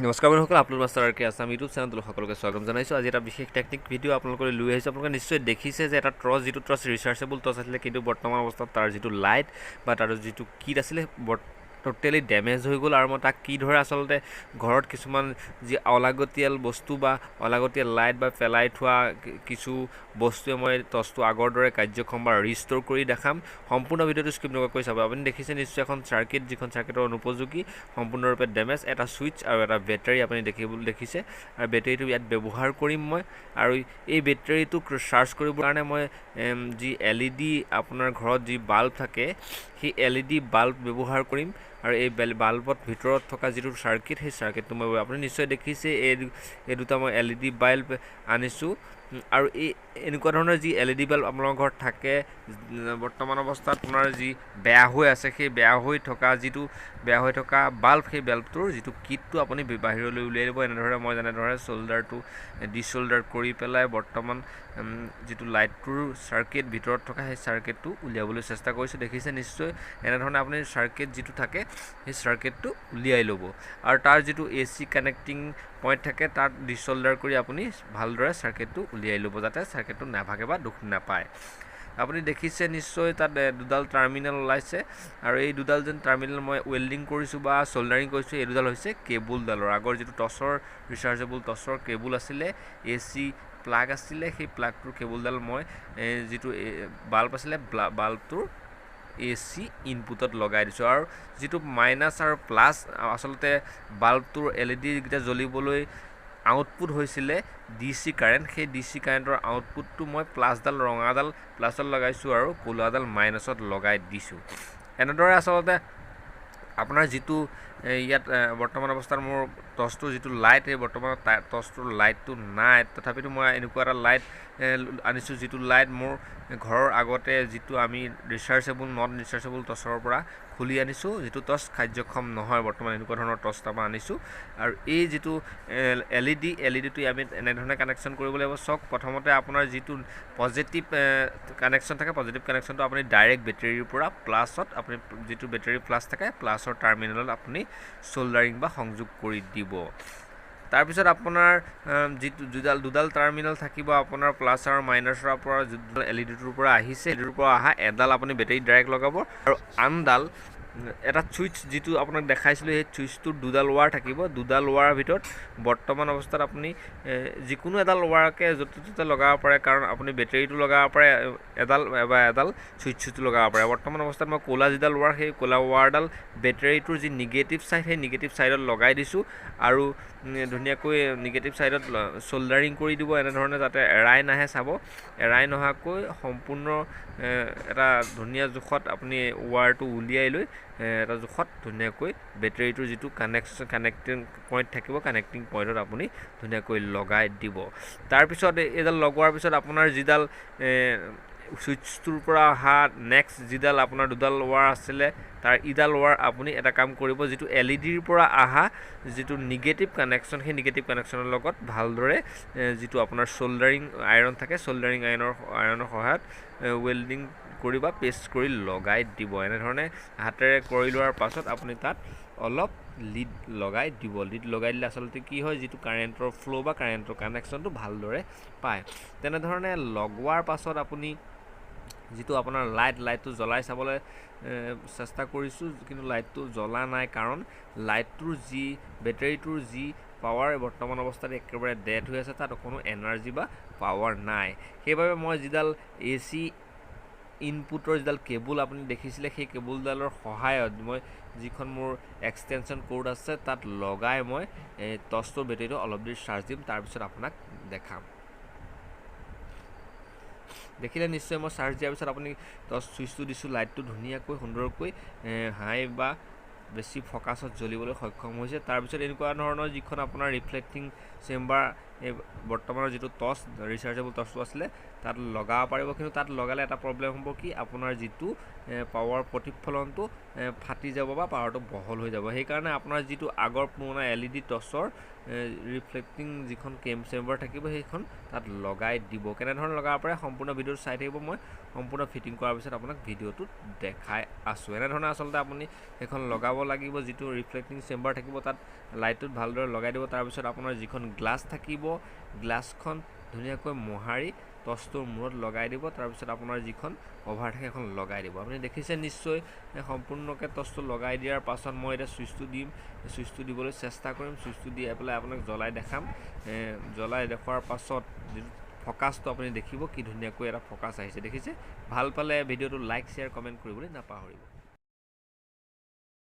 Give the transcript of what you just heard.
নমস্কাৰ বন্ধুসকল, upload master R K Assam YouTube চেনেলটোলৈ সকলোকে স্বাগতম জনাইছোঁ। আজি এটা বিশেষ টেকনিক ভিডিঅ' আপোনালোকলৈ লৈ আহিছোঁ। আপোনালোকে নিশ্চয় দেখিছে যে এটা টৰ্চ, যিটো টৰ্চ ৰিচাৰ্জেবল টৰ্চ আছিলে, কিন্তু বৰ্তমান অৱস্থাত তাৰ যিটো লাইট বা তাৰ যিটো কিট আছিলে টোটেলি ডেমেজ হৈ গ'ল। আৰু মই তাক কি ধৰে আচলতে ঘৰত কিছুমান যি অলাগতিয়াল বস্তু বা অলাগতিয়াল লাইট বা পেলাই থোৱা কিছু বস্তুৱে মই টৰ্চটো আগৰ দৰে কাৰ্যক্ষম বা ৰিষ্ট'ৰ কৰি দেখাম। সম্পূৰ্ণ ভিডিঅ'টো স্কিপ নকৰাকৈ চাব। আপুনি দেখিছে নিশ্চয় এখন চাৰ্কিট, যিখন চাৰ্কিটৰ অনুপযোগী, সম্পূৰ্ণৰূপে ডেমেজ। এটা ছুইচ আৰু এটা বেটাৰী আপুনি দেখিছে, আৰু বেটেৰীটো ইয়াত ব্যৱহাৰ কৰিম মই। আৰু এই বেটেৰীটোক চাৰ্জ কৰিবৰ কাৰণে মই যি এল ই ডি, আপোনাৰ ঘৰত যি বাল্ব থাকে, সেই এল ই ডি বাল্ব ব্যৱহাৰ কৰিম। আৰু এই বাল্বত ভিতৰত থকা যিটো চাৰ্কিট, সেই চাৰ্কিটটো মই, আপুনি নিশ্চয় দেখিছে, এই দুটা মই এল ই ডি বাল্ব আনিছোঁ। আৰু এই এনেকুৱা ধৰণৰ যি এল ই ডি বাল্ব আপোনালোকৰ ঘৰত থাকে, বৰ্তমান অৱস্থাত আপোনাৰ যি বেয়া হৈ আছে, সেই বেয়া হৈ থকা যিটো বেয়া হৈ থকা বাল্ব, সেই বাল্বটোৰ যিটো কিটটো আপুনি বাহিৰলৈ উলিয়াই দিব। এনেদৰে মই যেনেদৰে চ'ল্ডাৰটো ডিচ'ল্ডাৰ কৰি পেলাই বৰ্তমান যিটো লাইটটোৰ চাৰ্কিট ভিতৰত থকা সেই চাৰ্কিটটো উলিয়াবলৈ চেষ্টা কৰিছোঁ, দেখিছে নিশ্চয়। এনেধৰণে আপুনি চাৰ্কিট যিটো থাকে সেই চাৰ্কিটটো উলিয়াই ল'ব, আৰু তাৰ যিটো এ চি কানেক্টিং পইণ্ট থাকে তাত ডিচ'ল্ডাৰ কৰি আপুনি ভালদৰে চাৰ্কিটটো উলিয়াই ল'ব, যাতে চাৰ্কিটটো নাভাগে বা দুখ নাপায়। আপুনি দেখিছে নিশ্চয় তাত দুডাল টাৰ্মিনেল ওলাইছে, আৰু এই দুডাল যেন টাৰ্মিনেল মই ৱেল্ডিং কৰিছোঁ বা চ'ল্ডাৰিং কৰিছোঁ, এই দুডাল হৈছে কেবুলডালৰ আগৰ যিটো টৰ্চৰ ৰিচাৰ্জেবল টৰ্চৰ কেবুল আছিলে, এ চি প্লাগ আছিলে, সেই প্লাগটোৰ কেবুলডাল মই যিটো বাল্ব আছিলে বাল্বটোৰ এ চি ইনপুটত লগাই দিছোঁ। আৰু যিটো মাইনাছ আৰু প্লাছ, আচলতে বাল্বটোৰ এল ই ডিকেইটা জ্বলিবলৈ আউটপুট হৈছিলে ডি চি কাৰেণ্ট, সেই ডি চি কাৰেণ্টৰ আউটপুটটো মই প্লাছডাল, ৰঙাডাল প্লাছত লগাইছোঁ আৰু ক'লাডাল মাইনাছত লগাই দিছোঁ। এনেদৰে আচলতে আপোনাৰ যিটো ইয়াত বৰ্তমান অৱস্থাত মোৰ টৰ্চটোৰ যিটো লাইট, এই বৰ্তমান টৰ্চটোৰ লাইটটো নাই, তথাপিতো মই এনেকুৱা এটা লাইট আনিছোঁ যিটো লাইট মোৰ ঘৰৰ আগতে যিটো আমি ৰিচাৰ্জেবল not rechargeable টৰ্চৰ পৰা খুলি আনিছোঁ, যিটো টৰ্চ কাৰ্যক্ষম নহয় বৰ্তমান, এনেকুৱা ধৰণৰ টৰ্চ তাৰপৰা আনিছোঁ। আৰু এই যিটো এল ই ডি, এল ই ডিটো আমি এনেধৰণে কানেকশ্যন কৰিব লাগিব। চাওক, প্ৰথমতে আপোনাৰ যিটো পজিটিভ কানেকশ্যন থাকে, পজিটিভ কানেকশ্যনটো আপুনি ডাইৰেক্ট বেটেৰীৰ পৰা প্লাছত, আপুনি যিটো বেটেৰী প্লাছ থাকে প্লাছৰ টাৰ্মিনেলত আপুনি চ'ল্ডাৰিং বা সংযোগ কৰি দিব। তাৰপিছত আপোনাৰ যিটো দুডাল টাৰ্মিনেল থাকিব আপোনাৰ প্লাছ আৰু মাইনাছৰ পৰা যিডাল এল ই ডিটোৰ পৰা আহিছে, সেইটোৰ পৰা অহা এডাল আপুনি বেটেৰীত ডাইৰেক্ট লগাব, আৰু আনডাল এটা ছুইচ যিটো আপোনাক দেখাইছিলোঁ, সেই ছুইচটোৰ দুডাল ৱায়াৰ থাকিব। দুডাল ৱায়াৰৰ ভিতৰত বৰ্তমান অৱস্থাত আপুনি যিকোনো এডাল ৱায়াৰকে য'তে ত'তে লগাব পাৰে, কাৰণ আপুনি বেটেৰীটো লগাব পাৰে এডাল বা এডাল ছুইচটো লগাব পাৰে। বৰ্তমান অৱস্থাত মই ক'লা যিডাল ৱায়াৰ, সেই ক'লা ৱায়াৰডাল বেটেৰীটোৰ যি নিগেটিভ ছাইড, সেই নিগেটিভ ছাইডত লগাই দিছোঁ, আৰু ধুনীয়াকৈ নিগেটিভ ছাইডত চ'ল্ডাৰিং কৰি দিব এনেধৰণে, যাতে এৰাই নাহে। চাব, এৰাই নহাকৈ সম্পূৰ্ণ এটা ধুনীয়া জোখত আপুনি ৱায়াৰটো উলিয়াই লৈ এটা জোখত ধুনীয়াকৈ বেটেৰীটোৰ যিটো কানেক্টিং পইণ্ট থাকিব, কানেক্টিং পইণ্টত আপুনি ধুনীয়াকৈ লগাই দিব। তাৰপিছত এইডাল লগোৱাৰ পিছত আপোনাৰ যিডাল ছুইচটোৰ পৰা অহা নেক্সট যিডাল আপোনাৰ দুডাল ৱায়াৰ আছিলে, তাৰ ইডাল ৱায়াৰ আপুনি এটা কাম কৰিব, যিটো এল ই ডিৰ পৰা অহা যিটো নিগেটিভ কানেকশ্যন, সেই নিগেটিভ কানেকশ্যনৰ লগত ভালদৰে যিটো আপোনাৰ চ'ল্ডাৰিং আইৰণ থাকে, চ'ল্ডাৰিং আইৰণৰ সহায়ত ৱেল্ডিং কৰি বা পেষ্ট কৰি লগাই দিব। এনেধৰণে হাতেৰে কৰি লোৱাৰ পাছত আপুনি তাত অলপ লিড লগাই দিব। লিড লগাই দিলে আচলতে কি হয়, যিটো কাৰেণ্টৰ ফ্ল' বা কাৰেণ্টৰ কানেকশ্যনটো ভালদৰে পায়। তেনেধৰণে লগোৱাৰ পাছত আপুনি যিটো আপোনাৰ লাইটটো জ্বলাই চাবলৈ চেষ্টা কৰিছোঁ, কিন্তু লাইটটো জ্বলা নাই, কাৰণ লাইটটোৰ যি বেটেৰীটোৰ যি পাৱাৰ বৰ্তমান অৱস্থাত একেবাৰে ডেড হৈ আছে, তাত অকণো এনাৰ্জি বা পাৱাৰ নাই। সেইবাবে মই যিডাল এ চি ইনপুটৰ যিডাল কেবুল আপুনি দেখিছিলে, সেই কেবুলডালৰ সহায়ত মই যিখন মোৰ এক্সটেনশ্যন কৰ্ড আছে তাত লগাই মই টৰ্চটোৰ বেটেৰীটো অলপ দেৰি চাৰ্জ দিম, তাৰপিছত আপোনাক দেখাম। দেখিলে নিশ্চয় মই চাৰ্জ দিয়াৰ পিছত আপুনি টৰ্চ ছুইচটো দিছোঁ, লাইটটো ধুনীয়াকৈ সুন্দৰকৈ হাই বা বেছি ফ'কাছত জ্বলিবলৈ সক্ষম হৈছে। তাৰপিছত এনেকুৱা ধৰণৰ যিখন আপোনাৰ ৰিফ্লেক্টিং চেম্বাৰ এই বৰ্তমানৰ যিটো টৰ্চ ৰিচাৰ্জেবল টৰ্চটো আছিলে তাত লগাব পাৰিব। কিন্তু তাত লগালে এটা প্ৰব্লেম হ'ব কি, আপোনাৰ যিটো পাৱাৰ প্ৰতিফলনটো ফাটি যাব বা পাৱাৰটো বহল হৈ যাব। সেইকাৰণে আপোনাৰ যিটো আগৰ পুৰণা এল ই ডি টৰ্চৰ ৰিফ্লেক্টিং যিখন কেম চেম্বাৰ থাকিব সেইখন তাত লগাই দিব। কেনেধৰণে লগাব পাৰে সম্পূৰ্ণ ভিডিঅ'টো চাই থাকিব, মই সম্পূৰ্ণ ফিটিং কৰাৰ পিছত আপোনাক ভিডিঅ'টোত দেখাই আছোঁ। এনেধৰণে আচলতে আপুনি সেইখন লগাব লাগিব, যিটো ৰিফ্লেক্টিং চেম্বাৰ থাকিব তাত লাইটটোত ভালদৰে লগাই দিব। তাৰপিছত আপোনাৰ যিখন গ্লাছ থাকিব গ্লাছখন ধুনীয়াকৈ মোহাৰি টৰ্চটোৰ মূৰত লগাই দিব। তাৰপিছত আপোনাৰ যিখন কভাৰ থাকে সেইখন লগাই দিব। আপুনি দেখিছে নিশ্চয় সম্পূৰ্ণকৈ টৰ্চটো লগাই দিয়াৰ পাছত মই এতিয়া চুইচটো দিম, চুইচটো দিবলৈ চেষ্টা কৰিম। চুইচটো দিয়াই পেলাই আপোনাক জ্বলাই দেখাম। জ্বলাই দেখুৱাৰ পাছত যিটো ফ'কাছটো আপুনি দেখিব কি ধুনীয়াকৈ এটা ফ'কাছ আহিছে, দেখিছে। ভাল পালে ভিডিঅ'টো লাইক, শ্বেয়াৰ, কমেণ্ট কৰিবলৈ নাপাহৰিব।